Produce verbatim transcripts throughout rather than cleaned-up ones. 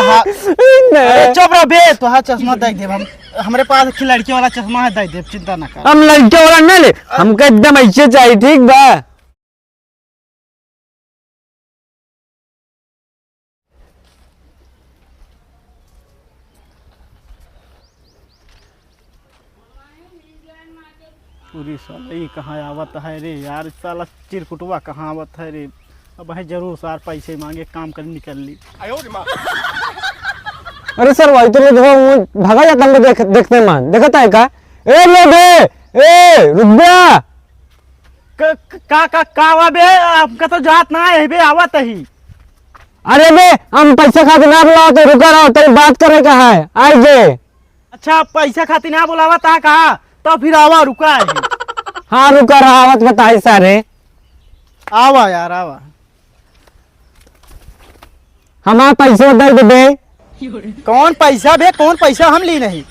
हाँ। नहीं। अरे चुप रह बे, तोहार चश्मा दे देब हम। हमरे पास एक लड़के वाला चश्मा है, दे देब, चिंता ना कर। हम लड़के वाला ना ले, हमका एकदम ऐसे चाहिए, ठीक बा? पूरी साला ई कहाँ आवत है रे यार, साला चिरकुटवा कहाँ आवत है रे? अब है जरूर सार पैसे मांगे, काम कर निकल ली। अरे सर, वही तो लोग हो, वो भागा जाता हमको देख, देखते मान, देखता है का? ए लोग, ए, ए, रुक जा। क-, क-, का, का, का हुआ बे? हमका तो जात ना है बे, आवत ही। अरे बे, हम पैसा खातिर ना बुलाओ तो रुका रहो, तेरी बात करे का है, आई जे। अच्छा, पैसा खातिर ना बुलावत है का? तो फिर आवा, रुका है। हाँ, रुका रहा, आवत बताई सारे। आवा यार, आवा। हमार पैसा दे देबे। कौन पैसा बे, कौन पैसा हम ली नहीं?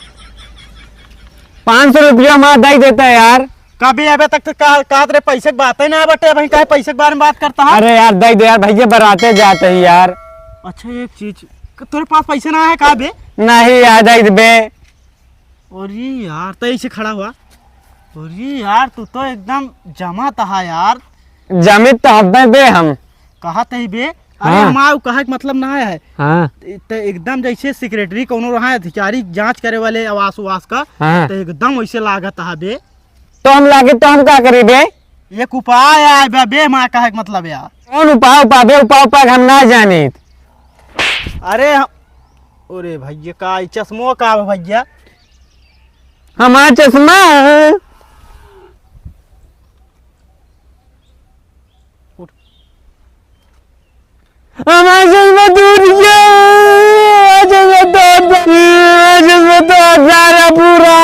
पाँच सौ रुपया हमार दे देता है यार। कभी अबे तक तो कहा, कहत रहे पैसे के बात ही ना बटे, अबहीं काहे पैसे के बारे में बात करता है? अरे यार, दे दे यार, भैया बराते जाते ही यार। अच्छा, एक चीज, क-, तोरे पास पैसे ना है का बे? नहीं यार, दे देबे। अरे यार, तो ऐसे खड़ा हुआ। अरे यार, तू तो एकदम जमा तहा यार। जमित तो हब्बे बे हम। कहा तही बे? अरे हाँ। हमार कहे के मतलब ना है। हाँ। त एकदम जैसे सेक्रेटरी कौनो रहा अधिकारी जांच करे वाले आवास उवास का, हाँ। तो एकदम वैसे लागत है बे। तो हम लागे तो हम का करी बे? एक उपाय आए बे, बे हमार कहे के मतलब यार। कौन उपाय, उपाय बे, उपाय, उपाय हम ना जानित। अरे हम, अरे भैया का ई चश्मो का बे भैया? हमार चश्मा। हमार चश्मा टूट गया, हमार चश्मा टूट गया, हमार चश्मा टूट गया, पूरा।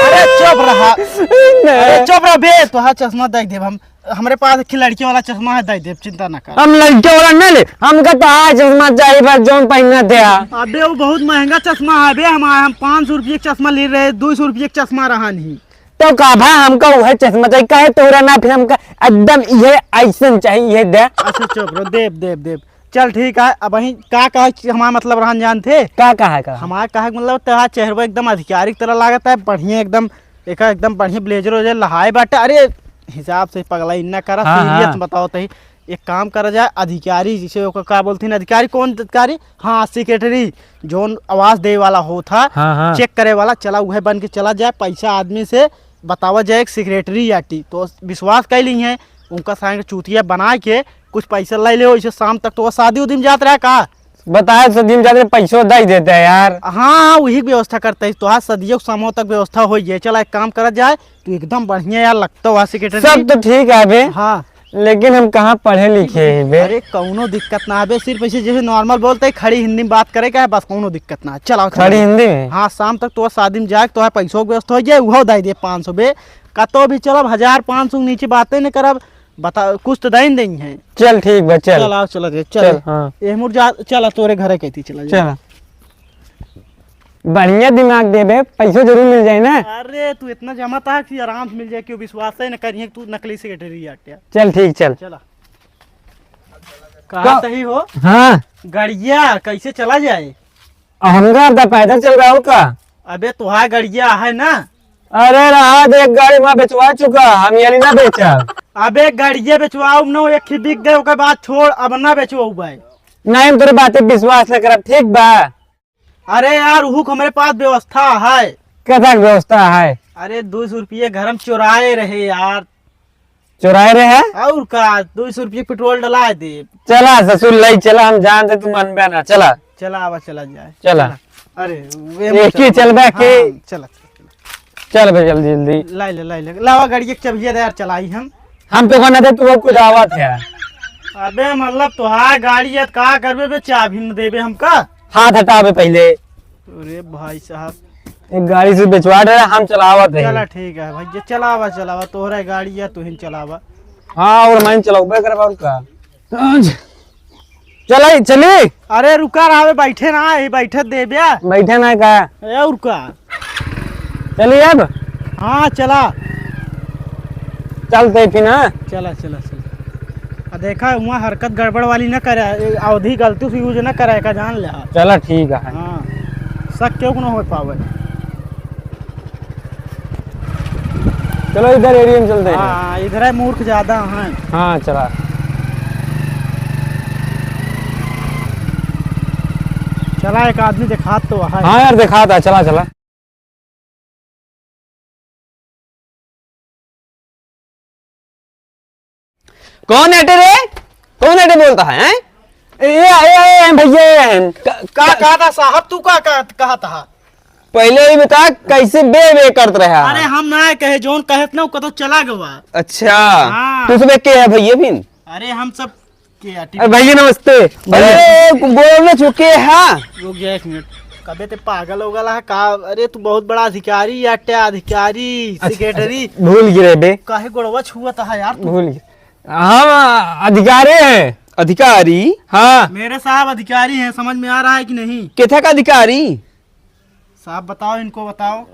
अरे चुप रहा। नहीं। अरे चुप रहा बे, तोहार चश्मा देख देब हम। हमरे पास एक लड़के वाला चश्मा है, दे देब, चिंता ना कर। हम लड़के वाला ना ले, हमका तो आ चश्मा चाहिए बस, जौन पहनना थे। अबे वो बहुत महंगा चश्मा है बे, हम, हम पाँच सौ रुपये का चश्मा ले रहे, दो सौ रुपये का चश्मा रहा नहीं। तो का भा हमका उहे चश्मा चाहिए, काहे तोरा ना, फिर हमका एकदम इहे ऐसन चाहिए, इहे दे। अच्छा चुप रहो, देब, देब, देब। चल ठीक है, अबहीं का कहा कि हमारा मतलब रहन जान थे? का कहा का? हमारा कहा कि मतलब तेरा चेहरा एकदम अधिकारी की तरह लागत है, बढ़िया एकदम, एका एकदम बढ़िया blazer वेजर लहाए बाटे। अरे हिसाब से पगला इन्ना करा, हाँ, serious हाँ। बताओ तही। एक काम करा जाए, अधिकारी जिसे ओकर का बोलथिन, अधिकारी कौन अधिकारी? हाँ, secretary, जौन आवास दे वाला होत हा, हाँ, हाँ। Check करे वाला, चला उहे बन के चला जाए, पैसा आदमी से बतावा जाए एक secretary आटी, तो विश्वास कर ली है, उनका संग चूतिया बना के कुछ पैसा ले ले, इसे शाम तक तो वो शादी उदी में जात रहा का? बताए शादी में जात रहे, पैसो दे देते हैं यार। हाँ, हाँ, वही व्यवस्था करते हैं, तो आज शादियों के शामों तक व्यवस्था हो जाए। चला एक काम करा जाए, तू एकदम बढ़िया यार लगता हुआ secretary। सब तो ठीक है बे। हाँ। लेकिन हम कहाँ पढ़े लिखे हैं बे? अरे कौनो दिक्कत ना है बे, सिर्फ ऐसे जैसे normal बोलते हैं, खड़ी हिंदी में बात करे का है बस, कौनो दिक्कत ना है। चला, चला। खड़ी हिंदी में? हाँ, शाम तक तो शादी में जाए, तो है पैसों की व्यवस्था हो जाए, उहो दे दे पाँच सौ बे। कतो भी चलब, हजार पाँच सौ के नीचे बातें न करब। बता, कुछ तो दे न देंगे। चल ठीक बा, चल। चल, आओ, चला जाए, चल। चल, हाँ। ए मुर जा, चला तोरे घरे कहती, चला जाए। चल। बढ़िया दिमाग देबे, पैसो जरूर मिल जाए ना। अरे, तू इतना जमा था कि आराम से मिल जाए, क्यों विश्वास है ना करिए, तू नकली secretary आटे। चल, ठीक, चल। चला। कहा का-, सही हो? हाँ। गड़िया कैसे चला जाए? अहंगा अर्धा पैदल चल रहा हो का? अबे, तुहार गड़िया है ना? अरे, रहा दे, एक गाड़ी वहाँ बेचवा चुका, हम ये ना बेचा। अबे, गड़िया बेचवाओ न, एक ही बिक गए, ओकर बाद छोड़, अब ना बेचवाओ भाई। नहीं, हम तोरे बातें विश्वास न करब, ठीक बा? अरे यार, उहू के हमरे पास व्यवस्था है। कैसा व्यवस्था है? अरे, दो सौ रुपये घर में चुराए रहे यार। चुराए रहे हैं? और का, दो सौ रुपये पेट्रोल डला दे। चला ससुर, लई चला, हम जानते तू मनबे ना, चला। चला, आवा, चला जाए। चला। चला। अरे, वे एक ही चला। चलबे के। हाँ, चला, चला, चला। चल बे, जल्दी, जल्दी। लाई ले, लाई ले। लावा गाड़ी एक चाबिया दे यार, चलाई हम। हम तो कहना थे, तू खुद आवत है। अबे, मतलब, तोहार गाड़ी है, तो का करबे बे, चाबी न देबे हमका? हाथ हटावे पहले। अरे भाई साहब। एक गाड़ी से बेचवा रहे, हम चलावत है। चला ठीक है भाई, ये चलावा, चलावा, तोहरा गाड़ी है, तू ही चलावा। हाँ, और मैं चलाऊबे करबा और का। चला, चली। अरे रुका रहा बे, बैठे ना, ये बैठे दे बे। बैठे ना का? ए, और का? चली अब। हाँ, चला। चलते फिर ना। चला, चला, चला। आ देखा, हुआँ हरकत गड़बड़ वाली न करे, अवधी गलती से use न करे का, जान ले। चला ठीक है। हाँ, शक क्यों न हो पावे। चलो इधर area में चलते हैं। हाँ, इधर है, मूर्ख ज्यादा हैं। हाँ, चला। चला, एक आदमी देखात तो है। हाँ यार, देखात है, चला, चला। कौन एटे रे? कौन एटे बोलता है, हैं? ए, ए, ए, ए, भैया, ए, ए। का, का, का था साहब, तू का, का, कहा था? पहले ही बता, कैसे बे, बे करत रहा? अरे, हम ना कहे, जौन कहत ना, वो कतो चला गवा। अच्छा। हाँ। तू सब के है भैया फिर? अरे, हम सब के आटी। अरे भैया, नमस्ते। भैया। अरे, गोड़ में छुके, हाँ। रुक जा एक मिनट। कबे ते पागल हो गला है का? अरे, तू बहुत बड़ा अधिकारी, या क्या अधिकारी, अच्छा, secretary? अच्छा, भूल गिरे बे। काहे गोड़वा छुआ था यार तू? भूल गिरे। हम अधिकारी हैं। अधिकारी? हाँ। मेरे साहब अधिकारी हैं, समझ में आ रहा है कि नहीं? केथा का अधिकारी? साहब बताओ, इनको बताओ।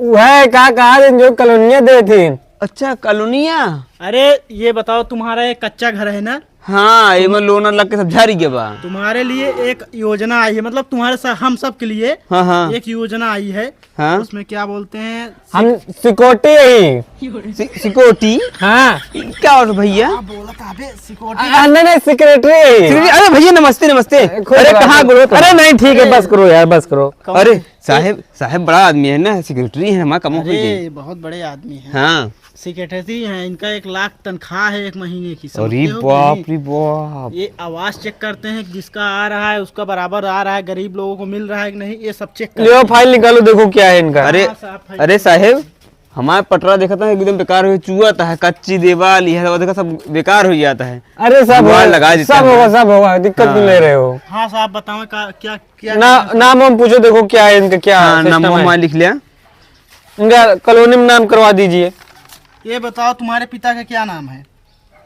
वह का कहा दिन जो कॉलोनिया दे थी। अच्छा, कॉलोनिया? अरे, ये बताओ, तुम्हारा एक कच्चा घर है ना? हाँ, ये में लोन लग के सब झारी गया बा। तुम्हारे लिए एक योजना आई है, मतलब तुम्हारे सा-, हम सब के लिए हाँ, हाँ। एक योजना आई है। हाँ। उसमें क्या बोलते हैं? हम सिक्योरिटी ही। सि-, सिक्योरिटी? हाँ। क्या और भैया? हाँ, बोला था बे, सिक्योरिटी। आ, नहीं, नहीं, सेक्रेटरी। सेक्रेटरी, अरे भैया, नमस्ते, नमस्ते। खुश अरे, रहो। कहाँ गुरु? अरे, नहीं, ठीक है, ए। बस करो यार, बस करो। कौन अरे, है? साहेब, साहेब बड़ा आदमी है ना, सेक्रेटरी है, हमारा कमो हो अरे, जाए। बहुत बड़े आदमी हैं। हाँ। सेक्रेटरी हैं, इनका एक लाख तनख्वाह है एक महीने की, समझते अरे हो कि बाप नहीं? रे बाप। ये आवास चेक करते हैं, जिसका आ रहा है, उसका बराबर आ रहा है, गरीब लोगों को मिल रहा है कि नहीं, ये सब चेक करते लियो, हैं। फाइल निकालो, देखो क्या है इनका। अरे, हाँ, साहब, फाइल अरे निकालो। साहेब, हमारे पटरा देखता है, एकदम बेकार हो चुआ था, कच्ची दीवाल, यह सब देखा, सब बेकार हो जाता है। अरे, सब दीवार होगा, लगा देते सब हैं। होगा, सब होगा, दिक्कत क्यों हाँ। ले रहे हो? हाँ साहब, बताओ का, क्या, क्या ना, क्या? नाम हम पूछो, देखो क्या है इनका, क्या हाँ, नाम सिस्टम है? हम लिख लिया। इनका कॉलोनी में नाम करवा दीजिए। ये बताओ, तुम्हारे पिता का क्या नाम है?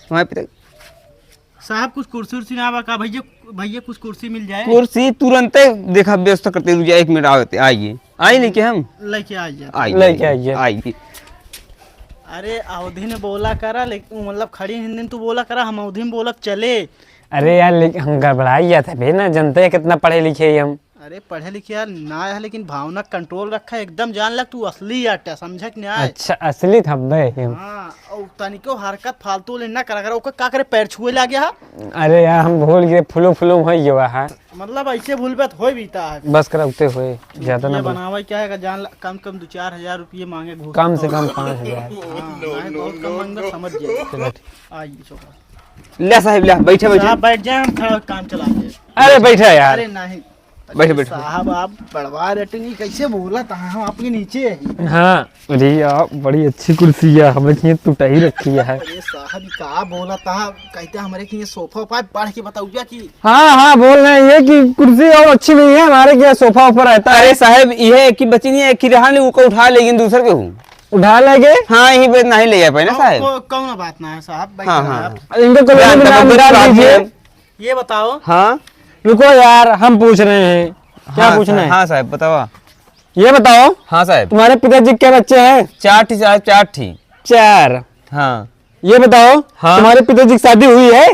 तुम्हारे पिता साहब, कुछ कुर्सी उर्सी ना बा का? भैया, भैया, कुछ कुर्सी मिल जाए। कुर्सी तुरंते देखा, व्यवस्था करते, रुक जा, एक मिनट आवते, आइए, आई लेके हम। लेके आइए। आइए, लेके आइए। आइए। अरे, अवधी में बोला करा, लेकिन, मतलब, खड़ी हिंदी में तू बोला करा, हम अवधी में बोलब चले। अरे यार, लेकिन हम गड़बड़ाई जात है बे ना, जनते हैं कितना पढ़े लिखे ही हम। अरे, पढ़े लिखे यार ना है, लेकिन भावना कंट्रोल रखा, एकदम जान लग तू असली आटा, समझे कि नहीं आए? अच्छा, असली थब्बे हम। हाँ, और तनिको हरकत फालतू ले ना करा करा, ओकर का करे, पैर छुए लागे हा? अरे यार, हम भूल गए, फ्लू, फ्लू हो गया है। मतलब, ऐसे भूल बात होई भी ता है। बस कर उते होए, ज्यादा ना ये बोल। बनावे क्या है, जान ला, कम कम दो चार हजार रुपये मांगे घूस कम से तो। कम पाँच हजार। हाँ, नहीं, बहुत कम मांगे, समझ जाए। चलो, ठीक। आइए, छोकरा। ले साहेब, ले, बैठे, बैठे। आप बैठ जाए, हम थोड़ा काम चला के। अरे, बैठा यार। अरे, नहीं। बैठे, बैठे। साहब, आप बड़वा रटनी कैसे बोला था? हम आपके नीचे हैं। हाँ, अरे यार, बड़ी अच्छी कुर्सी है, हमें किए टुटाई रखी है। अरे साहब, का बोला था? कहते हमारे किए सोफा वोफा बढ़ के बताओ क्या कि हाँ, हाँ, बोल रहे हैं ये कि कुर्सी और अच्छी नहीं है, हमारे क्या सोफा ऊपर रहता है। अरे साहब, ये एक ही बची नहीं है, एक ही रहा नहीं, उको उठा लेकिन दूसर के हूँ। उठा लेके? हाँ, यही पे नहीं ले जा पाए ना साहब। को-, कौन बात ना है साहब, बैठ हाँ, जाओ हाँ, आप। हाँ। इनको कॉलोनी में नाम निकाल दीजिए। ये बताओ। हाँ। रुको यार, हम पूछ रहे हैं। क्या हाँ, पूछना है? हाँ साहब, बताओ। ये बताओ। हाँ साहब। तुम्हारे पिताजी के क्या बच्चे हैं? चार ठी साहब, चार ठी। चार। हाँ। ये बताओ, हाँ। तुम्हारे पिताजी की शादी हुई है?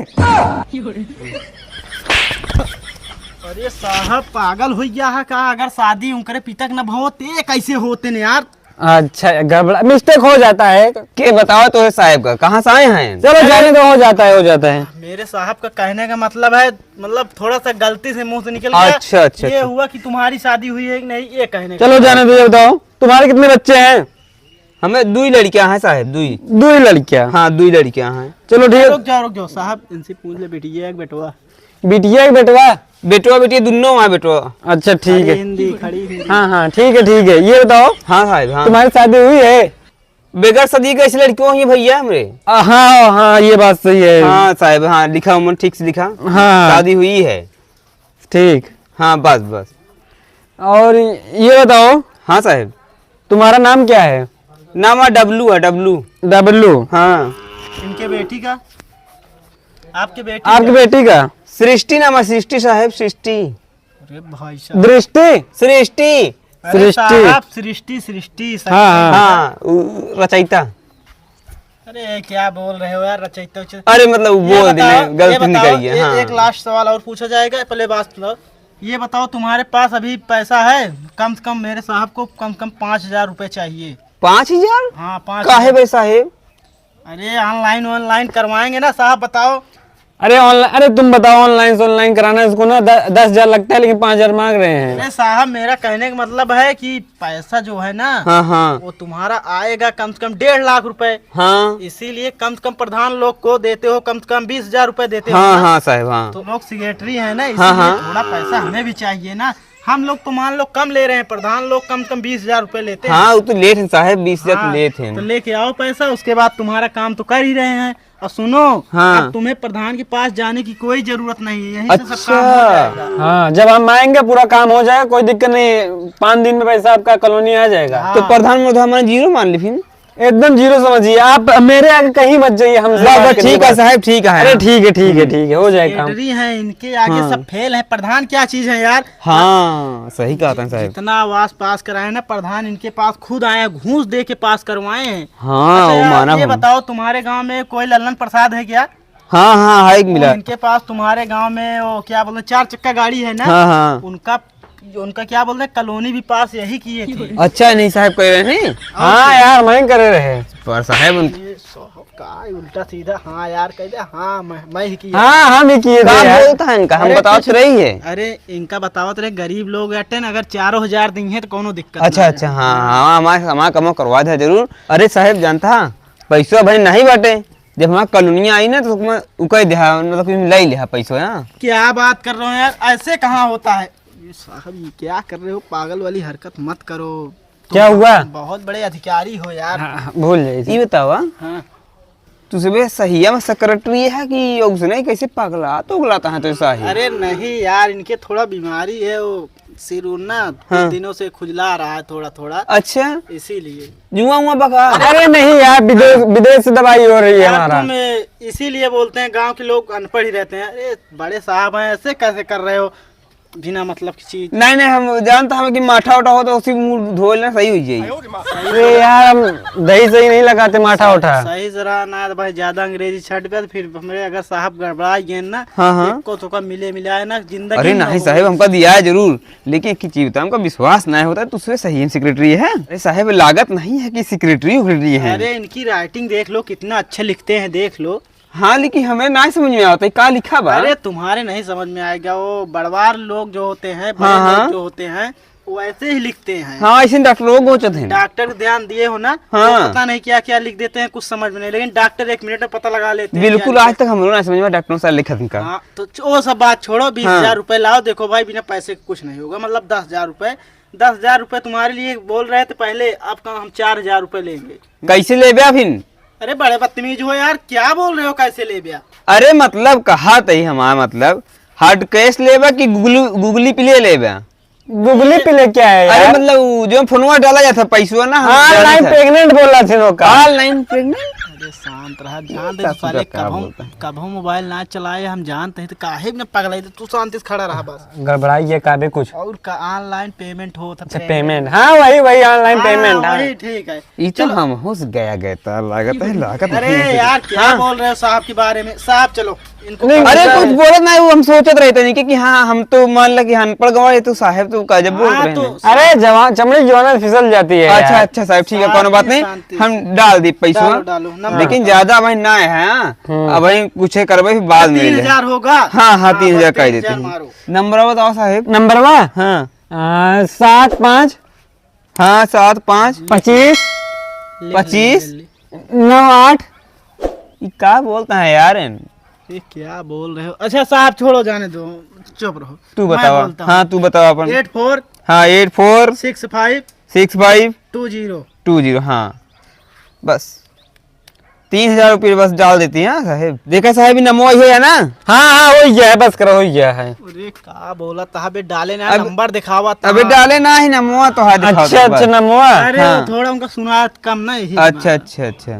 अरे साहब, पागल हो गया है का? अगर शादी उनकरे पिता के न भवत, ये कैसे होते ने यार? अच्छा, गड़बड़ा, mistake हो जाता है। के बताओ तो है साहब का, कहाँ से आए हैं? चलो, जाने दो, हो जाता है, हो जाता है। मेरे साहब का कहने का मतलब है, मतलब, थोड़ा सा गलती से मुंह से निकल गया। अच्छा, अच्छा, ये अच्छा। हुआ कि तुम्हारी शादी हुई है कि नहीं, ये कहने का चलो, मतलब। जाने दो, ये बताओ, तुम्हारे कितने बच्चे हैं? हमें दुई लड़कियां हैं साहब, दुई। दुई लड़कियां? हाँ, दुई लड़कियां हैं। चलो, ठीक है। रुक जाओ, रुक जाओ साहब, इनसे पूछ ले, बेटी, ये एक बेटवा। बिटिया के बेटवा? बेटवा, बिटिया दुन्नो वहाँ बेटवा। अच्छा, ठीक अरे है। हिंदी, खड़ी हिंदी। हाँ, हाँ, ठीक है, ठीक है। ये बताओ, हाँ साहब, हाँ। तुम्हारी शादी हुई है? बगैर शादी कैसे लड़की होंगी भैया हमरे? आ, हाँ, हाँ, ये बात सही है। हाँ साहब, हाँ, लिखा उमर ठीक से लिखा। हाँ। शादी हुई है। ठीक। हाँ, बस, बस। और ये बताओ। हाँ साहब। तुम्हारा नाम क्या है? नाम है डब्लू है, डब्लू। डब्लू। हाँ। इनके बेटी का? आपके बेटी आपकी का? बेटी का? सृष्टि नाम है, सृष्टि साहब, सृष्टि। अरे भाई साहब। दृष्टि? सृष्टि। अरे सृष्टि। साहब, सृष्टि, सृष्टि, सही हाँ, हाँ। है। हाँ, उ, रचयिता। अरे, क्या बोल रहे हो यार, रचैते उचैते। अरे, मतलब, वो ये बोल बताओ, देने, गलती ये निकल बताओ, गई है, ये हाँ। एक लास्ट सवाल और पूछा जाएगा, पहले बात सुनो। ये बताओ, तुम्हारे पास अभी पैसा है? कम से कम, मेरे साहब को कम से कम पाँच हजार रुपए चाहिए। पाँच हजार? हाँ, पाँच हजार। काहे भाई साहेब? अरे, ऑनलाइन वॉनलाइन करवाएंगे ना साहब, बताओ। अरे, ऑनलाइन, अरे, तुम बताओ, ऑनलाइन से ऑनलाइन कराना है, इसको ना द-, दस हजार लगता है, लेकिन पाँच हजार मांग रहे हैं। अरे साहब, मेरा कहने का मतलब है कि पैसा जो है ना, हाँ, हाँ। वो तुम्हारा आएगा कम से कम डेढ़ लाख रुपए। हाँ। इसीलिए कम से कम प्रधान लोग को देते हो, कम से कम बीस हजार रुपए देते हो हाँ, ना। हाँ साहब, हाँ। तो लोग सेक्रेटरी है ना, हाँ, इसीलिए हाँ। थोड़ा पैसा हमें भी चाहिए ना। हम लोग तो मान लो कम ले रहे हैं, प्रधान लोग कम से कम बीस हजार रुपए लेते हैं। हाँ, वो तो लेत हैं साहब, बीस हजार तो हाँ, लेत हैं। तो लेके आओ पैसा, उसके बाद तुम्हारा काम तो कर ही रहे हैं। और सुनो, हाँ। अब तुम्हें प्रधान के पास जाने की कोई जरूरत नहीं है, यहीं से सब काम हो अच्छा। जाएगा। हाँ, जब हम आएंगे पूरा काम हो जाएगा, कोई दिक्कत नहीं है। पाँच दिन में पैसा आपका कॉलोनी आ जाएगा। हाँ। तो प्रधान मोदी हमारा जीरो मान ली फिर? एकदम जीरो समझिए आप, मेरे आगे कहीं मत जाइए, हमसे बस, बात बस, करने ठीक है बाद। साहब, ठीक है। अरे ठीक है, ठीक है, हम्म। ठीक है, हो जाएगा काम। सेक्रेटरी हैं, इनके आगे हाँ। सब फेल है। प्रधान क्या चीज है यार? हाँ, सही कहा था साहब। जितना आवास पास कराए ना प्रधान, इनके पास खुद आए हैं, घूस दे के पास करवाए हैं। हाँ, अच्छा वो यार, माना ये हूँ। बताओ, तुम्हारे गांव में कोई लल्लन प्रसाद है क्या? हाँ, हाँ, हाँ, एक वो मिला। इनके पास, तुम्हारे गांव में वो क्या बोलते हैं, चार चक्का गाड़ी है ना? हाँ, हाँ। उनका, उनका क्या बोलते हैं, कॉलोनी भी पास यही किए थे। अच्छा, नहीं साहब कह रहे हैं। हाँ यार, मैं करे रहे। पर साहब उन- ये साहब का उल्टा सीधा, हाँ यार कह दे, हाँ मैं, मैं ही किया। हाँ, हम ही किए थे का यार। बोलता है इनका, हम अरे बतावत कुछ रही है। अरे इनका बतावत रहे, गरीब लोग अटे ना, अगर चारों हजार दी हैं तो कोनो दिक्कत अच्छा, ना है। अच्छा, हाँ, हाँ, हमारे, हमारा कमो करवा दे जरूर। अरे साहब जानता, पैसो भाई नहीं बाटे, जब हमार कॉलोनिया आई ना, तो ओकमा उ कह दिहा, मतलब कि ले लिहा पैसो, हाँ। क्या बात कर रहे हो यार, ऐसे कहाँ होता है? ये साहब, ये क्या कर रहे हो? पागल वाली हरकत मत करो। तुम क्या हुआ? बहुत बड़े अधिकारी हो यार। हाँ, हाँ, भूल जाइए। ये बताओ, हाँ? हाँ। तू सबे सहिया में सेक्रेटरी है कि उसने कैसे पगला तो उगलाता है तो साही? अरे नहीं यार, इनके थोड़ा बीमारी है, वो सिर उर ना कुछ हाँ। दिनों से खुजला रहा है थोड़ा थोड़ा। अच्छा। इसीलिए। जुआ हुआ बका? अरे नहीं यार, विदेश, विदेश से दवाई हो रही है यार, हमारा। तुम, ए, इसीलिए बोलते हैं, गांव के लोग अनपढ़ ही रहते हैं। अरे बड़े साहब हैं, ऐसे कैसे कर रहे हो बिना मतलब की चीज? नहीं, नहीं, हम जानता हमें कि माठा उठा हो तो उसी मुंह धो लेना, सही हो जाएगी। अरे यार, हम दही सही नहीं लगाते, माठा उठा। सही जरा ना भाई, ज्यादा अंग्रेजी छट गया तो फिर हमरे अगर साहब गड़बड़ा गए ना, हाँ, हाँ। एको तो का मिले मिलाए ना, जिंदगी अरे में नहीं हो। साहब, हमका दिया है जरूर। लेकिन एक चीज बता, हमका विश्वास नहीं होता है, तू सबे सही सेक्रेटरी है। अरे साहब, लागत नहीं है कि सेक्रेटरी उक्रेटरी है। अरे इनकी राइटिंग देख लो, कितना अच्छे लिखते हैं, देख लो। हाँ, लेकिन हमें ना समझ में आवता है, का लिखा बा? अरे तुम्हारे नहीं समझ में आएगा, वो बड़वार लोग जो होते हैं, बड़े हाँ, लोग हाँ। जो होते हैं, वो ऐसे ही लिखते हैं। हाँ, ऐसे डॉक्टरों को गोचत हैं। डॉक्टर ध्यान दिए हो ना, हाँ। वो पता नहीं क्या क्या लिख देते हैं, कुछ समझ में नहीं, लेकिन डॉक्टर एक मिनट में पता लगा लेते हैं बिल्कुल, क्या आज लिखा तक हम लोग ना समझ में डॉक्टरों से लिखत का। हाँ, तो च-, वो सब बात छोड़ो, हाँ। बीस हजार रुपए लाओ। देखो भाई, बिना पैसे के कुछ नहीं होगा, मतलब दस हजार रुपए, दस हजार रुपए तुम्हारे लिए बोल रहे थे पहले, अब का हम चार हजार रुपए लेंगे। कैसे लेबे फिर? अरे बड़े बदतमीज हो यार, क्या बोल रहे हो, कैसे लेबे? अरे मतलब कहा तही हमारा मतलब, हार्ड कैश लेबे कि गूगल, गूगली पे ले लेबे? गूगली पे ले क्या है अरे यार? मतलब उ जो फोनवा डाला जाता पैसवा ना, हम ऑनलाइन जाने थे। प्रेग्नेंट बोला थे लोग का। ऑनलाइन प्रेग्नेंट? अरे शांत रहा, ये जानते सासू साले का क्या कबहू, बोलता है? कबहू मोबाइल ना चलाए, हम जानते हैं तो काहे न पगलाई, तो तू शांति से खड़ा रहा बस। गड़बड़ाई ये काबे कुछ। और का ऑनलाइन पेमेंट होत है, अच्छा, पेमेंट। पेमेंट, हाँ, वही, वही ऑनलाइन हाँ, पेमेंट, हाँ। वही ठीक है। ई तो चलो। हम होश गया गए तो लागत है, लागत अरे नहीं है। यार, क्या हाँ। बोल रहे हो साहब के बारे में? साहब, चलो, इनको नहीं, कर अरे, दो। कुछ बोलत नहीं, वो हम सोचत रहते नहीं कि, कि हाँ, हम तो मान ला कि अनपढ़ गंवार, ये तो साहब तो का जब बोल हाँ, रहे तो हैं। अरे, जवान, चमड़ी जवाना फिसल जाती है अच्छा, यार। अच्छा साहब, ठीक है, शांति, कोनो बात नहीं, शांति। हम डाल दी पैसा। डालो, डालो, नंबर लेकिन बताओ। ज्यादा भाई ना है, हाँ? हम्म। अब भाई कुछ है करबे, फिर बाद में ले तीन हजार ले। होगा? हाँ, हाँ, हाँ, तीन हजार बस कर तीन हजार देते हैं। मारो। नंबर बताओ साहब। नंबरवा? हाँ। आ, सात पाँच। हाँ, सात पाँच। पच्चीस। ले, ले, पच्चीस। ले, ले। नौ आठ। ये का बोलता है यार? ये क्या बोल रहे हो? अच्छा साहब, छोड़ो, जाने दो, चुप रहो। तू मैं बतावा। बोलता हूँ। हाँ, तू बतावा अपन। Eight four। हाँ, eight four। Six five। Six five। Two zero। Two zero, हाँ। बस। तीन हजार रुपये बस डाल देती है, हाँ, साहेब। देखा साहेब, ई नमवा है ना? हाँ, हाँ, हो गया है, बस करो, हो गया है। अरे, का बोला था बे, डाले ना, अब, नंबर दिखावा था। अबे डाले ना ही नमवा तो है, दिखावा अच्छा, था अच्छा, बस। नमवा। अरे, हाँ। वो थोड़ा उनका सुना कम ना, यही अच्छा, बात। अच्छा, अच्छा।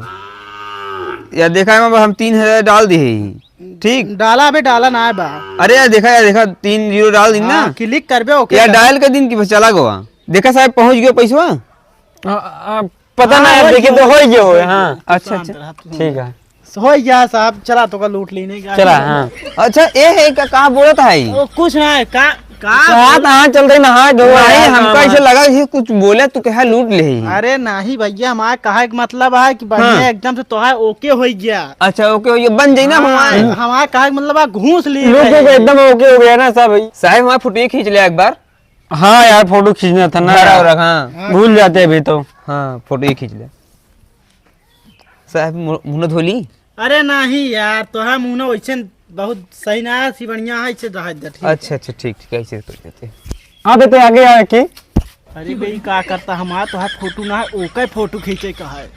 यार, देखा है, अब हम तीन हजार डाल दिए ही। ठीक। डाला बे, डाला ना है बा। अरे यार, देखा यार, देखा, तीन जीरो डाल दी ना। हाँ, click कर बे, OK यार, कर। Dial कर दिन की बस चला गवा। देखा साहेब, पहुँच गयो पैसवा। आ, आ, पता ना हाँ, यार, हो देखिए गया, तो हो ही गया हो, हो गया। हाँ। अच्छा, अच्छा। ठीक है। हो गया साहब, चला तो का लूट लेने का। चला, हाँ। अच्छा, ए है का, कहाँ बोलत है? ओ, कुछ ना है, का, का कहाँ, बोल- कहाँ चल रही, नहा धो नहीं, यार, हमका काम ऐसे है। लगा कि कुछ बोले, तू कहा लूट ले ही। अरे नहीं भैया, हमारा कहा एक मतलब है कि बढ़िया हाँ। एकदम से तोहार ओके हो गया। अच्छा, ओके हो गया, बन जाई ना हाँ, हमारे। हमारा कहा एक मतलब है घूस ली लोगों को भाई। एकदम ओके हो गया ना सब। साहब, हमारा फोटो खींच लिया एक बार। हाँ यार, फोटो खींचना था ना धरा यार। हो रखा, हाँ। भूल जाते अभी तो। हाँ, फोटो ही खींच ले। साहब, मु-, मुंह धो ली? अरे नहीं यार, तोहार मुंह ना वैसे बहुत सही ना है, सी बढ़िया है, इसे रह दे, ठीक है? अच्छा, अच्छा, ठीक, ठीक, ऐसे कर देते हैं। हाँ, बेटे, आगे आके। अरे भाई, का करता हमार, तोहार फोटो ना है, ओके फोटो खींचे का है।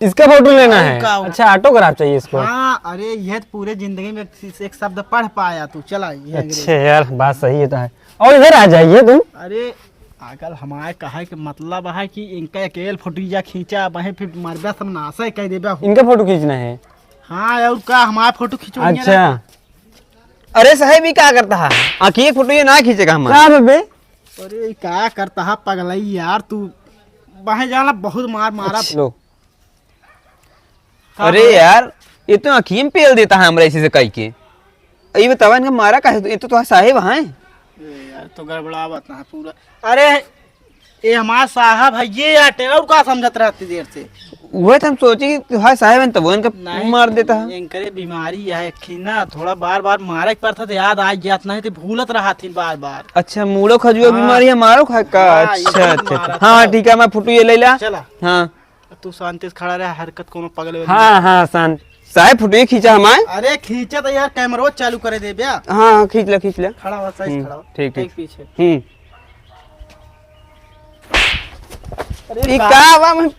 इसका फोटो लेना और है? का? अच्छा, ऑटोग्राफ चाहिए इसको? हाँ, अरे, यह तो पूरे जिंदगी में एक, एक शब्द पढ़ पाया तू, चला, ये अंग्रेजी। अच्छा यार, बात सही है तो है। और इधर आ जाइए तुम। अरे, पागल, हमारे कहे के मतलब है कि इनका अकेल फोटो या खींचा, वहीं फिर मरबा सब नाशे कह देबा। इनका फोटो खींचना है? हाँ, और का, हमारा फोटो खींचो। अच्छा। अरे साहब, ये का करता है? आँखी एक फोटो ये ना खींचेगा हमारा। का बे? अरे, का करता है पगलई यार तू? वहीं जाना, बहुत मार मारा। अच्छा। लो। का अरे मारा? यार, ये तो आँखी में पेल देता है हमरा इसी से कह के। ये बतावा, इनका मारा काहे? ये तो तुम्हारा साहेब हैं। ए यार, तो गड़बड़ावत ना है पूरा। अरे, ये हमारा साहब है, ये आटे, और का समझत रहती देर से? वह तो हम सोचे कि तुम्हारा साहेब हैं, तब वो इनका नहीं, मार देता है। इनकरे बीमारी है कि ना, थोड़ा बार बार मारे के पड़ता तो याद आ जात नहीं, तो भूलत रहत ही बार बार। अच्छा, मूड़ो खजुआ हाँ। बीमारी है, मारो खा का? हाँ, ये अच्छा, सब अच्छा, अच्छा। मारा हाँ, था। ठीक है, मैं फोटो ये ले ला। चला। हाँ। तू शांति से खड़ा रह, हरकत कोनो पगले वाली हाँ, नहीं। हाँ, शांत। साहब, फोटो खींचा हमार। अरे, खींचा तो यार, कैमरा चालू करे दे बे। हाँ, हाँ, खींच ले, खींच ले। खड़ा हो, सही से हम्म, खड़ा हो। ठीक, ठीक। पीछे। हम्म। अरे, ई का? का बा, मैं,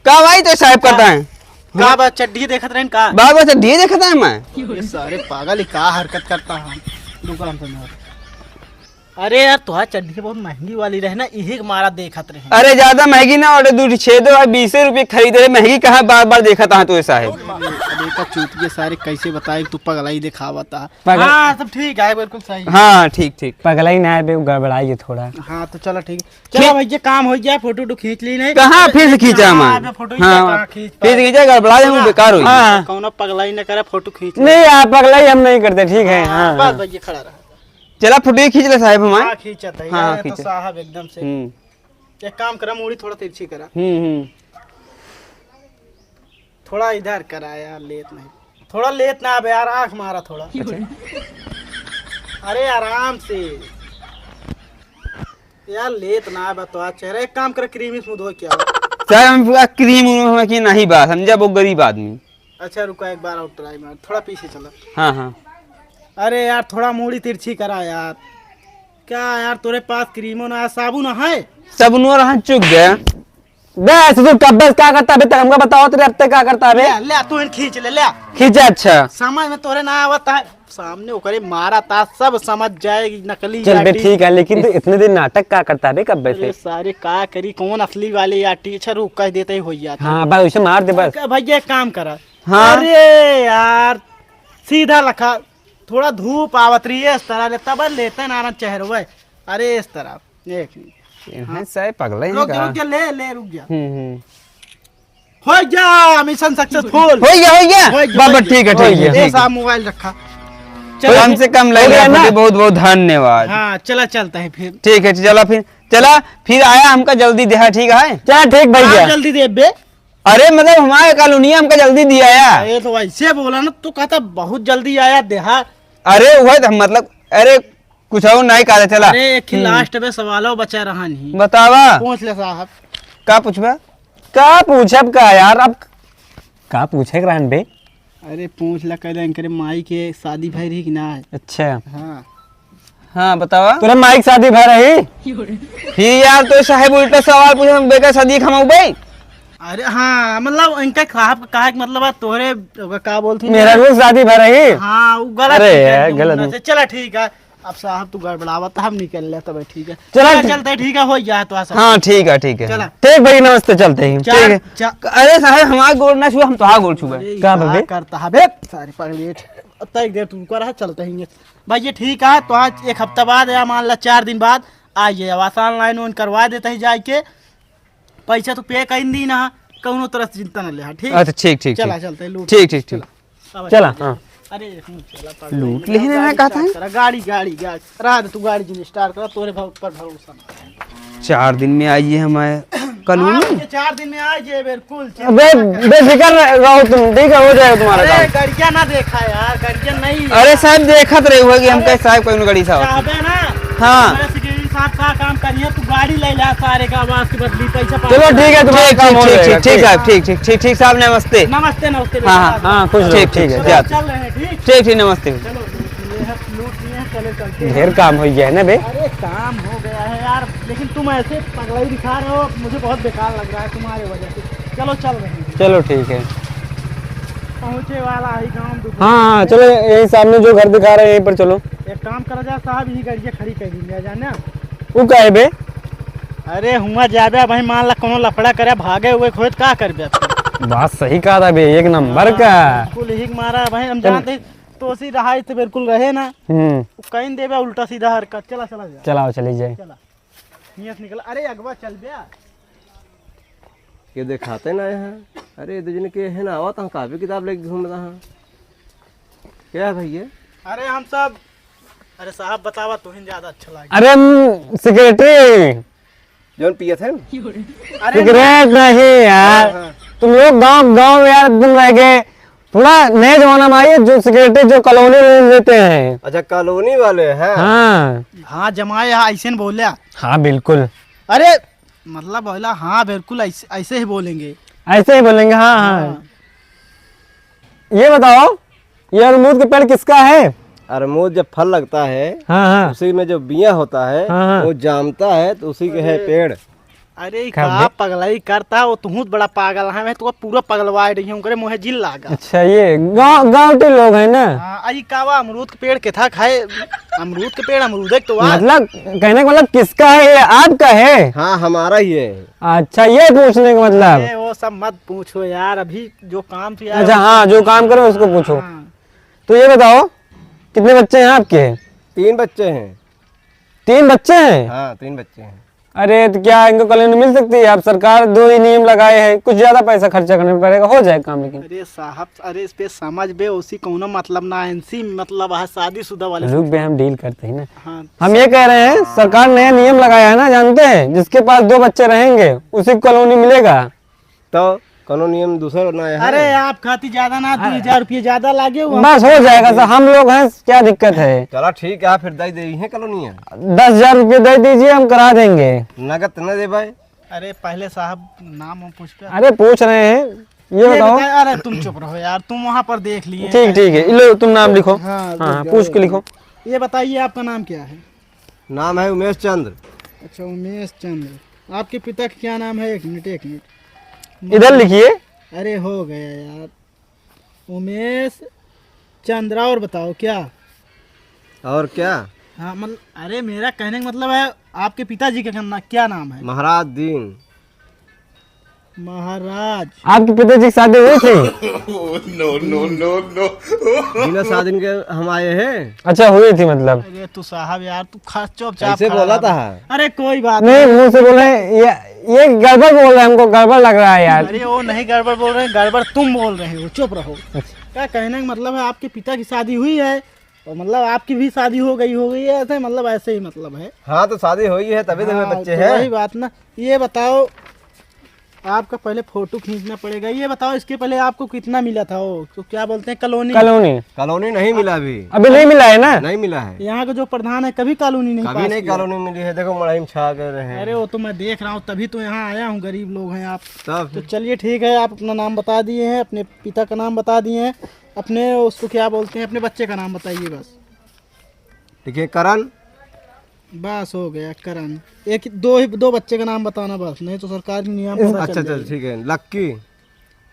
का भाई तो साहब करता है? का बा, चड्डी देखत रहन का? बा, बा, चड्डी देखत है मैं। ये सारे पागल, ई का हरकत करता है? दुकान पे मार। अरे यार, तोहार चड्ढी बहुत महंगी वाली रहे ना, इही के मारा देखत रहे। अरे, ज्यादा महंगी ना, और दू छेदो है, बीसे रुपये खरीदे रहे, महंगी कहाँ, बार बार देखत है तो साहेब। अरे का चूतिया सारे, कैसे बताए, तू पगलाई दिखावत है। पगल- हाँ, सब ठीक है, बिल्कुल सही है। हाँ, ठीक, ठीक। पगलाई ना है बे, गड़बड़ाई है थोड़ा। हाँ, तो चलो ठीक है। चलो ठीक। भैया, काम हो गया, फोटो वोटो खींच ली नहीं। कहाँ फिर से खींचा हाँ, हमारे? अबे फोटो हाँ, खींच फिर से खींचा, गड़बड़ा जाऊँ, सुना? बेकार हो गया। हाँ। कौनो पगलाई न करे, फोटो खींच ले। नहीं यार, पगलाई हम नहीं करते, ठीक है, हाँ, हाँ, हाँ। बस भैया खड़ा रहा। चला, फोटो खींच ले साहेब हमार। हाँ, खींचत है हाँ, यार, ये तो खींच। साहब एकदम से। हम्म। एक काम करा, मूड़ी थोड़ा तिरछी करा। हम्म, हम्म। थोड़ा इधर करा यार, लेत नहीं। थोड़ा लेत ना बे यार, आँख मारा थोड़ा। अच्छा। अरे आराम से। यार लेत ना बा तो आज चेहरा, एक काम करा, क्रीम इसमें धो के आवा। साहेब, हम पूरा क्रीम उरीम हमें की नहीं बा, समझा, वो गरीब आदमी। अच्छा, रुका, एक बार और ट्राई मार, थोड़ा पीछे चला। हाँ, हाँ। अरे यार, थोड़ा मूड़ी तिरछी करा यार। क्या यार, तोरे पास क्रीमो ना है, साबुन है? साबुनो रहा, चुक गया। बस, तू कब, बस क्या करता अभी तक? हमका बताओ, तेरे अब तक क्या करता अबे? ले, ले, तू इन खींच ले, ले। खींचे, अच्छा। समझ में तोरे ना आवता है, सामने ओकरे मारा था, सब समझ जाएगी, नकली चल बे, आटी। ठीक है, लेकिन तू इस इतने दिन नाटक का करता बे, कब अरे से? सारे का करी, कौन असली वाले आटी? अच्छा रुक, कह देते ही हो जाता। हाँ, बस उसे मार दे बस। भैया एक काम करा। हाँ। अरे यार, सीधा लखा, थोड़ा धूप आवत रही है इस तरह ले, तब लेते ना ना चेहरवे। अरे इस तरह, एक मिनट। इन्हें हाँ। सारे पगले हैं रुक जा, का? रुक जा, ले, ले, रुक जा। हम्म, हम्म। हो गया, मिशन सक्सेसफुल। हो गया, हो गया। हो गया, बाबा, हो गया। ठीक है, हो ठीक गया। है, ए, ठीक है। साहब, मोबाइल रखा। चलो। कम से कम ले हो गया लिया, ना? बहुत बहुत धन्यवाद। हाँ, चला, चलता है फिर। ठीक है, चला फिर, चला फिर आया, हमका जल्दी देहा, ठीक है? चला, ठीक भैया। हाँ, जल्दी दे बे। अरे, मतलब, हमारे कॉलोनी हमका जल्दी दिया आया। अरे, तो वैसे बोला ना, तू कहता बहुत जल्दी आया देहा। अरे, वह तो हम, मतलब, अरे, कुछ और नहीं कहा, चला। अरे, एक ही हम्म। लास्ट में सवालो बचा रहा नहीं। बतावा। पूछ ले साहब। का पूछबा? का पूछब का यार, अब का पूछे के रहन बे? अरे, पूछ ला, कहले इनकरे माई के शादी भई रही कि ना? अच्छा। हाँ। हाँ, बतावा। तोरे माई के शादी भई रही? फिर यार, तो साहेब उल्टा सवाल पूछे, हम बेकार शादी खमाउबे? अरे हाँ, मतलब, इनका साहब का कहा कि मतलब, तोहरे, ओका का बोलती मेरा हैं? रोज शादी भई रही? हाँ, वो गलत अरे है, यार, गलत उनमें नहीं। से। चला, ठीक है। अब साहब, तू गड़बड़ावत, हम निकल ले तब, ठीक है। चला, चला, ठीक। चलते, ठीक है, हो गया तो ऐसा। हाँ, ठीक है, ठीक है। चला। ठीक भाई, नमस्ते, चलते ही। चार, ठीक है। चा- अरे साहब, हमारा गोड़ ना छुआ, हम तोहार गोड़ छुआ। अरे, का का बे? करता है बे? सारे पगलेट। अब तक देर तुमको रहा, चलते ही। भाई, ये ठीक है, तो आज एक हफ्ता बाद या मान ला चार दिन बाद आइए, अब आसान लाइन वाइन करवा देते ही जाके। पैसा तो पे कर दी ना, कौनो तरह से चिंता न ले, हाँ, ठीक? अच्छा, ठीक, ठीक, चला, ठीक। चलते हैं, लूट। ठीक, ठीक, ठीक। चला। अब चला, चला। हाँ। अरे, हम चला, पगला लूट ही लेने गया, ना कहता है। गाड़ी, गाड़ी, गाड़ी। रहा दे, तू गाड़ी जिन start करा, तोरे भव-, पर भरोसा ना है। चार दिन में आइए हमारे कॉलोनी। हाँ, ये चार दिन में आ जाए, बिल्कुल, चिंता अबे, ना कर। बेफिक्र रह-, रहो तुम, ठीक है, हो जाएगा तुम्हारा अरे, काम। गड़िया ना देखा यार, गड़िया नहीं है। अरे साहब, देखत रहे हुआ कि हम अरे, कैसे साहब कौन गड़ी साहब। चाहबे ना, हाँ। हमारे secretary साहब का काम करिए, तू गाड़ी ले जा, सारे का आवाज की बदली, पैसा चलो, ठीक है, तुम्हारा ठीक, काम ठीक, हो ठीक, जाएगा, ठीक, ठीक, ठीक। साहब, ठीक, ठीक, ठीक, ठीक, साहब, नमस्ते। नमस्ते, नमस्ते, हाँ, बेटा। हाँ, खुश रहो, ठीक, ठीक है, चलो, जाओ। चल रहे हैं, ठीक? ठीक, ठीक, नमस्ते। चलो, ये है, लूट लिए हैं, चले चलते हैं। ढेर काम हो गया है ना बे? अरे, काम हो गया है यार, लेकिन तुम ऐसे पगलाई दिखा रहे हो, मुझे बहुत बेकार लग रहा है तुम्हारे वजह से। चलो, चल रहे हैं। चलो, ठीक है। पहुँचे वाला है गाँव दुकान हाँ, हाँ, पे। चलो, यही सामने जो घर दिखा रहे हैं, यहीं पर चलो। एक काम करा जा साहब, यही गाड़िया खड़ी कर दी जाए, जाने। वो का है बे? अरे, हुआ जाबे, भाई, मान ला, कोनो लफड़ा करे, भागे हुए खोए, तो का करबे अब? बात सही कहा था बे, एक नंबर का। बिल्कुल, यही मारा, भाई, हम चल। जानते ही, तो सी रहा, तो बिल्कुल रहे ना। हम्म। वो कहीं देबे उल्टा सीधा हरकत, चला, चला जा। चलाओ, चली जाए। चला। हियाँ से निकल, अरे अगवा चल बे। ये देखाते ना यहाँ। अरे दो जने के है ना, आवा तो कापी किताब लेके घूम रहा। क्या है भैया? अरे हम सब, अरे साहब बतावा, तुहिन ज्यादा अच्छा लागे। अरे हम secretary। जौन पियत है ना? अरे सिगरेट नहीं यार। हाँ, हाँ। तुम लोग गांव, गांव यार एकदम रह गए। थोड़ा नए जमाना में आइए, जो secretary जो कॉलोनी ले लेते हैं। अच्छा, कॉलोनी वाले हैं? हाँ। हाँ, जमाए यहाँ ऐसे न बोल्या। हाँ, बिल्कुल। अरे, मतलब बोला, हाँ, बिल्कुल ऐसे, ऐसे ही बोलेंगे। ऐसे ही बोलेंगे, हाँ, हाँ। हाँ। ये बताओ, ये अमरूद का पेड़ किसका है? अमरूद जब फल लगता है, हाँ, हाँ। उसी में जो बिया होता है, हाँ, हाँ। वो जामता है, तो उसी के है अरे। पेड़। अरे, का बे? पगलाई करता हो, तुहूँ तो बड़ा पागल है, मैं तो पूरा पगलवा रही हूँ, करे मुँहे जिन लागा। अच्छा, ये गाँव, गाँव के लोग हैं ना? हाँ, आई का बा, अमरूद के पेड़ के था खाए, अमरूद के पेड़ अमरूदे के तो बा। मतलब, कहने का मतलब किसका है, ये आपका है? हाँ, हमारा ही है। अच्छा, ये पूछने का मतलब। अरे, वो सब मत पूछो यार, अभी जो काम तो यार अच्छा, हाँ, जो काम करो उसको पूछो। हाँ। तो ये बताओ, कितने बच्चे हैं आपके? तीन बच्चे हैं। तीन बच्चे हैं? हाँ, तीन बच्चे हैं। अरे, तो क्या इनको कॉलोनी मिल सकती है? आप सरकार दो ही नियम लगाए हैं, कुछ ज्यादा पैसा खर्चा करना पड़ेगा, हो जाए काम लेकिन। अरे साहब, अरे इस पे समझ बे, उसी कौनो मतलब ना है, इनसी मतलब है शादीशुदा वाले। रुक बे, हम डील करते हैं ना। हाँ। हम ये कह रहे हैं, सरकार नया नियम लगाया है ना, जानते हैं, जिसके पास दो बच्चे रहेंगे, उसी को कॉलोनी मिलेगा। तो कोनो नियम दूसर ना है? अरे, आप खाती ज्यादा ना, हाँ। दो हजार रुपये ज्यादा लागे हो। बस हो जाएगा सर, हम लोग हैं, क्या दिक्कत है? चला ठीक है, फिर दे दे, इहे कॉलोनी है। दस हजार रुपये दे दीजिए, हम करा देंगे। नगद न दे भाई। अरे, पहले साहब नाम हम पूछ पे। अरे, पूछ रहे हैं, ये ये बताओ। बताए, अरे, तुम चुप रहो यार, तुम वहाँ पर देख लिए। ठीक, ठीक है, लो, तुम नाम लिखो। हाँ, हाँ, लिख दो। पूछ के लिखो। ये बताइए, आपका नाम क्या है? नाम है उमेश चंद्र। अच्छा, उमेश चंद्र। आपके पिता का क्या नाम है? एक मिनट, एक मिनट। इधर लिखिए। अरे, हो गया यार। उमेश चंद्र, और बताओ क्या? और क्या? हाँ, मतलब, अरे, मेरा कहने का मतलब है, आपके पिताजी का क्या ना-, क्या नाम है? महाराज दीन। महाराज। आपके पिताजी की शादी हुई थी? No, no, no, no। बिना शादी के हम आए हैं। अच्छा, हुई थी मतलब। अरे तू साहब यार, तू खा, चुपचाप कैसे खड़ा बोला रहा। था? अरे कोई बात नहीं, नहीं। मुंह से बोल रहे हैं, ये, ये गड़बड़ बोल रहे हैं, हमको गड़बड़ लग रहा है यार। अरे वो नहीं गड़बड़ बोल रहे हैं, गड़बड़ तुम बोल रहे हो, चुप रहो। अच्छा। क्या कहने का मतलब है, आपके पिता की शादी हुई है? और मतलब आपकी भी शादी हो गई, हो गई है ऐसे, मतलब ऐसे ही मतलब है। हाँ, तो शादी हुई है, तभी तो हमें हाँ, बच्चे तो हैं। वही बात ना। ये बताओ, आपका पहले फोटो खींचना पड़ेगा। ये बताओ, इसके पहले आपको कितना मिला था वो, तो क्या बोलते हैं, कॉलोनी? कॉलोनी। कॉलोनी नहीं मिला अभी। अभी नहीं मिला है ना? नहीं मिला है। यहाँ का जो प्रधान है, कभी कॉलोनी नहीं कभी पास नहीं किया। कॉलोनी मिली है, देखो मड़ई में छा गए रहे हैं। अरे, वो तो मैं देख रहा हूँ, तभी तो यहाँ आया हूँ, गरीब लोग हैं आप। तब तो फिर? चलिए, ठीक है, आप अपना नाम बता दिए हैं, अपने पिता का नाम बता दिए हैं, अपने, उसको क्या बोलते हैं, अपने बच्चे का नाम बताइए बस। देखिए, करण। बस हो गया, करण। एक, दो ही, दो बच्चे का नाम बताना बस, नहीं तो सरकार के नियम इस पता अच्छा, चल चल, जाएगा। ठीक है, लक्की।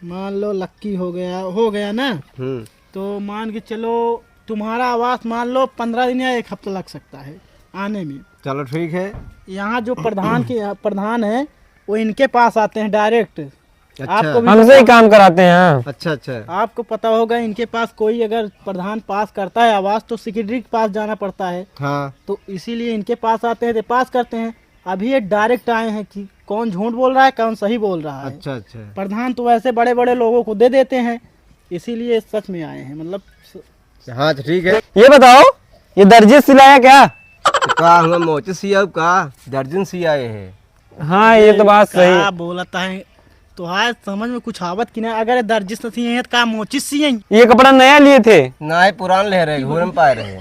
मान लो लक्की हो गया, हो गया ना? हम्म। तो मान के चलो, तुम्हारा आवास मान लो पन्द्रह दिन या एक हफ्ता लग सकता है आने में। चलो, ठीक है। यहाँ जो प्रधान के, प्रधान है, वो इनके पास आते हैं direct। अच्छा। आपको भी हमसे ही पता काम कराते हैं, हाँ। अच्छा, अच्छा। आपको पता होगा, इनके पास कोई अगर प्रधान पास करता है आवास, तो सेक्रेटरी के पास जाना पड़ता है। हाँ। तो इसीलिए इनके पास आते हैं, तो पास करते हैं। अभी ये direct आए हैं कि कौन झूठ बोल रहा है, कौन सही बोल रहा है। अच्छा, अच्छा। प्रधान तो वैसे बड़े बड़े लोगों को दे देते हैं, इसीलिए सच में आए हैं, मतलब। हाँ, तो ठीक है। ये बताओ, ये दर्जी सिलाया क्या? तो का हुआ, मोची सियाऊ का? दर्जन सियाए है। हाँ, ये तो बात सही है। का बोलत है, तो आज समझ में कुछ आवत कि ना? अगर ये दर्जी से सिए हैं, तो का मोची सिए हैं? ये कपड़ा नया लिए थे? ना, ये पुरान ले रहे, घूर में पाए रहे।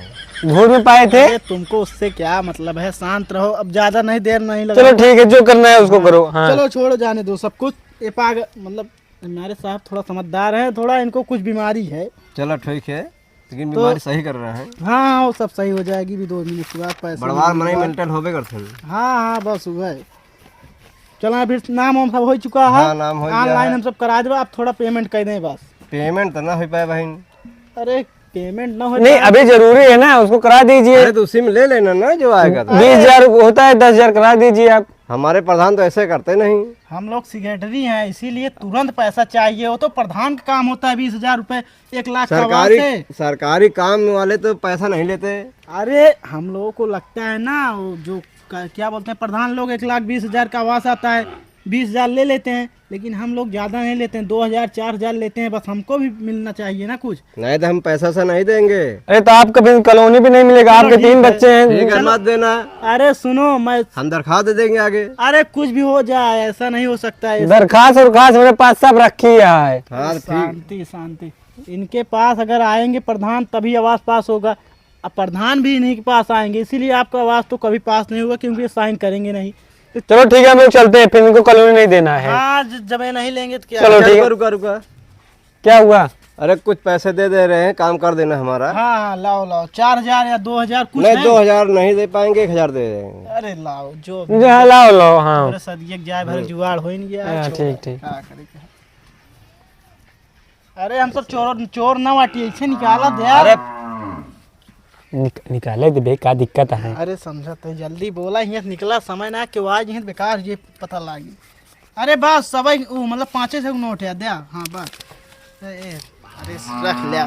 घूर में पाए थे? अरे, तुमको उससे क्या मतलब है? शांत रहो, अब ज्यादा नहीं, देर नहीं लगा। चलो ठीक है, जो करना है उसको हाँ, करो। हाँ। चलो, छोड़ो, जाने दो सब कुछ। ये पागल, मतलब, हमारे साहब थोड़ा समझदार हैं, थोड़ा इनको कुछ बीमारी है। चलो ठीक है, लेकिन तो बीमारी सही कर रहे हैं। हाँ, हाँ, वो सब सही हो जाएगी भी दो मिनट के बाद, पैसे बड़वार मिलेंगे। मनई मेंटल होबे करते हैं। हाँ, हाँ, बस हुआ है। चलो, फिर नाम वाम सब हो चुका है। हाँ, नाम हो गया है। Online हम सब करा देबा, आप थोड़ा payment कर दें बस। Payment तो ना हो पाए बहन। अरे, payment ना हो नहीं, पाए। अभी जरूरी है ना, उसको करा दीजिए। अरे, तो उसी में ले लेना ना, जो आएगा तो। बीस हजार होता है, दस हजार करा दीजिए आप। हमारे प्रधान तो ऐसे करते नहीं। हम लोग secretary हैं, इसीलिए तुरंत पैसा चाहिए। वो तो प्रधान का काम होता है, बीस हजार रुपए, एक लाख का सरकारी, आवास है। सरकारी काम वाले तो पैसा नहीं लेते। अरे, हम लोगों को लगता है ना, वो जो क-, क्या बोलते हैं, प्रधान लोग एक लाख बीस हजार का आवास आता है, बीस हजार ले लेते हैं, लेकिन हम लोग ज्यादा नहीं लेते हैं, दो हजार, चार हजार लेते हैं, बस हमको भी मिलना चाहिए ना कुछ। नहीं तो हम पैसा से नहीं देंगे। अरे, तो आपको भी कॉलोनी भी नहीं मिलेगा, चलो, आपके तीन बच्चे हैं। ठीक है, मत देना। अरे सुनो, मैं हम दरखास्त दे देंगे आगे। अरे, कुछ भी हो जाए, ऐसा नहीं हो सकता है। दरखास्त उरखास्त मेरे पास सब रखी है। हाँ, ठीक। शांति, शांति। इनके पास अगर आएंगे प्रधान, तभी आवास पास होगा। अब प्रधान भी इन्हीं के पास आएंगे, इसीलिए आपका आवास तो कभी पास नहीं होगा, क्योंकि ये sign करेंगे नहीं। चलो ठीक है, हम लोग चलते हैं, फिर इनको कॉलोनी नहीं देना है। हाँ, ज-, जब ये नहीं लेंगे तो क्या? चलो, ठीक है। रुका, रुका, रुका। क्या हुआ? अरे, कुछ पैसे दे दे रहे हैं, काम कर देना हमारा। हाँ, हाँ, लाओ, लाओ, चार हजार या दो हजार, कुछ नहीं, नहीं? दो हजार नहीं दे पाएंगे, एक हजार दे देंगे। अरे, लाओ, जो भी। हाँ, लाओ, लाओ, हाँ। अरे, सदिया के जाए भर हम्म। जुगाड़ हो ही नहीं गया है, हाँ, छोड़। ठीक, ठीक। क्या करें, क्या? अरे, हम सब चोर, चोर ना बाटी, ऐसे निकाला दे यार। अरे, निक-, निकाले दे बे, का दिक्कत है? अरे, समझत है, जल्दी बोला, हियाँ से निकला, समय ना के आज हियाँ से बेकार ये पता लागी। अरे, बस सबई, ऊ, मतलब, पाँचे सौ के नोट है, दे, हाँ, बस। ए, ए, अरे, रख ले,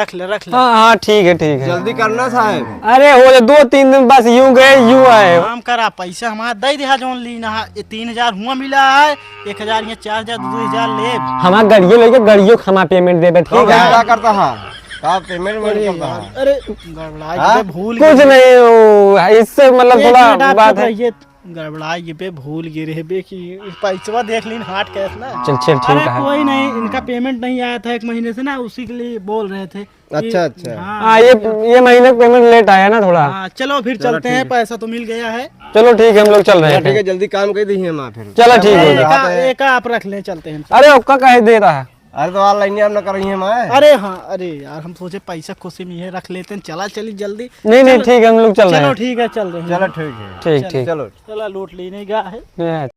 रख ले, रख ले। हाँ, हाँ, ठीक है, ठीक है। जल्दी करना साहब। अरे, हो जा, दो तीन दिन बस यूं गए, यूं आए। काम करा, पैसा हमारा दे दिहा, जौन लीन हा, ये तीन हजार हुआ मिला है, एक हजार, ये चार हजार, दो हजार ले। हमार गड़ियो लेके, गड़ियो के हमार payment देबे, ठीक तो है? क्या करता है? का payment वेमेंट अरे करता यार, है? अरे गड़बड़ा हाँ? गए, भूल कुछ गए। नहीं, वो, इससे मतलब एक थोड़ा मिनट आप बात चुप है। रहिए, गड़बड़ा गए बे, भूल गए रहे बे कि पैसवा देख लीन, hard cash ना। चल, चल, ठीक अरे है। कोई नहीं, इनका payment नहीं आया था एक महीने से ना, उसी के लिए बोल रहे थे। अच्छा, कि अच्छा। हाँ, हाँ, ये, ये महीने का payment late आया ना थोड़ा। हाँ, चलो फिर चलो, चलते हैं, ठीक है। पैसा तो मिल गया है। चलो ठीक है, हम लोग चल रहे हैं ठीक है, फिर। जल्दी काम कर दी है माँ फिर। चलो ठीक है। अरे, एक, एक आप रख लें, चलते हैं। अरे, ओका काहे दे रहा है? अरे, तो online हम ना कर रही है माँ। अरे हाँ, अरे यार, हम सोचे पैसा खुशी में है, रख लेते हैं, चला चली जल्दी। नहीं, नहीं, चलो। ठीक है, हम लोग चल रहे चलो हैं। ठीक है, चल रहे हैं। चलो ठीक है। ठीक, चलो। ठीक। चलो। चला, लूट लेने का है। हाँ।